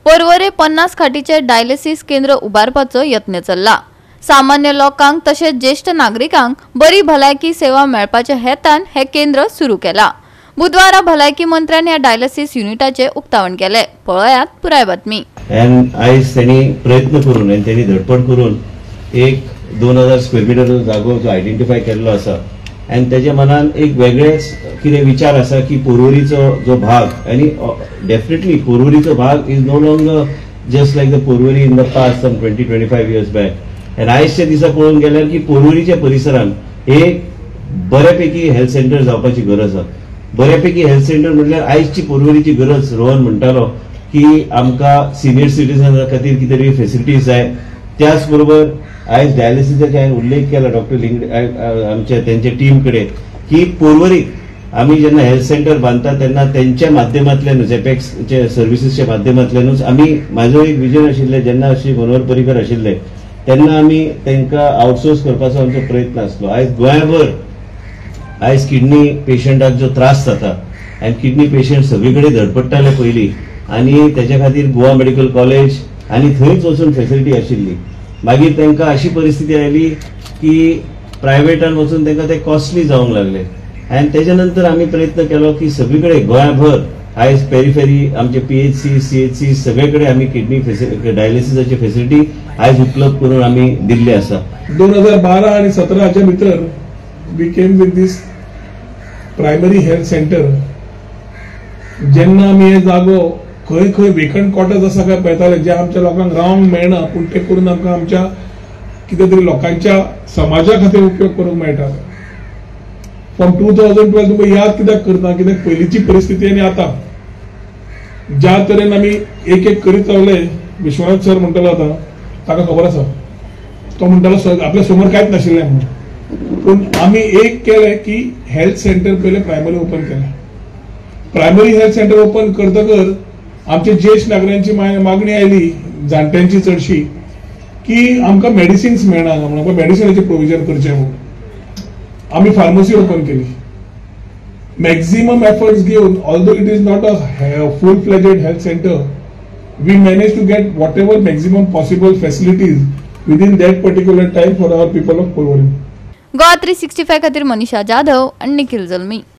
पर्वरे 50 खाटीचे डायलिसिस केंद्र उबारपाचो यत्न चल्ला. सामान्य लोकांक तशेंच ज्येष्ठ नागरिकांक बरी भलायकी सेवा मेळपाच्या हेतान हे केंद्र सुरू केला. बुधवारा भलायकी मंत्र्यान ह्या डायलिसिस युनिटाचे उक्तावण केले. पळयात पुराय बातमी. आयज त्यांनी प्रयत्न करून आनी त्यांनी धडपड करून एक 2000 स्क्वेअर मिटर जागो जो आयडेंटिफाय केल्लो आसा आनी तेज्या मनान एक वेगळेच कितें विचार आसा की पोरवरीचो जो भाग आनी डेफिनेटली पोरवरीचो भाग is no longer just like the Porvorim in the past some 20-25 years back. आनी आयजच्या दिसा पळोवंक गेल्यार की पोरवरीच्या परिसरान एक बऱ्यापैकी हेल्थ सेंटर जावपाची गरज आसा. बऱ्यापैकी हेल्थ सेंटर म्हटल्यार आयजची पोरवरीची गरज. रोहन म्हणटालो की आमकां सिनियर सिटीजना खातीर कितें तरी फेसिलिटीज जाय. त्याच बरोबर आयज डायलिसिसाचे हांवें उल्लेख केला डॉक्टर लिंगडे आमच्या तेंच्या टीम कडेन की पोरवरीक आमी जेन्ना हेल्थ सेंटर बांदता तेन्ना तेंच्या माध्यमांतल्यानूच एपेक्सच्या सर्विसीसच्या माध्यमांतल्यानूच आमी म्हाजो एक विजन आशिल्लें जेन्ना श्री मनोहर पर्रीकर आशिल्ले तेन्ना आमी तांकां आउटसोर्स करपाचो आमचो प्रयत्न आसलो. आयज गोंयभर आयज किडनी पेशंटाक जो त्रास जाता आनी किडनी पेशंट सगळे कडेन धडपडटाले पयलीं आनी तेच्या खातीर गोवा मेडिकल कॉलेज आनी थंयच वचून फेसिलिटी आशिल्ली. मागीर तांकां अशी परिस्थिती आयली की प्रायवेटान वचून तांकां ते कॉस्टली जावंक लागले आनी तेच्या नंतर आमी प्रयत्न केलो की सगळे कडेन गोंयभर आयज पेरिफेरी आमचे PHC CHC सगळे कडेन आमी किडनी डायलिसिसाची फेसिलिटी आयज उपलब्ध करून आमी दिल्ली आसा. 2012 आनी 17 हाच्या भितर we came with this primary health centre. जेन्ना आमी हे जागो खंय खंय वेकंट क्वॉर्टर्स आसा काय पळयताले जे आमच्या लोकांक रावंक मेळना पूण ते करून आमकां आमच्या कितें तरी लोकांच्या समाजा खातीर उपयोग करूंक मेळटा. फ्रॉम 2012 तुमकां याद कित्याक करता कित्याक पयलींची परिस्थिती आनी आतां ज्या तरेन आमी एक एक करीत रावले. विश्वनाथ सर म्हणटालो आतां ताका खबर आसा, तो म्हणटालो आपल्या समोर कांयच नाशिल्लें म्हणून. पूण आमी एक केलें की हेल्थ सेंटर पयलें प्रायमरी ओपन केलें. प्रायमरी हेल्थ सेंटर ओपन करतकच आमचे ज्येश्ठ नागरिकांची मागणी आयली जाणट्यांची चडशी की आमकां मेडिसिन्स मेळना म्हणून आमकां मेडिसिनाचें प्रोविजन करचें म्हणून आमी फार्मसी ओपन केली. मॅक्झिमम एफर्ट्स घेवन although it is not a full fledged health centre we manage to get whatever maximum possible facilities within that particular time for our people of Porvorim. Goa 365 खातीर मनीषा जाधव आनी निखिल जल्मी.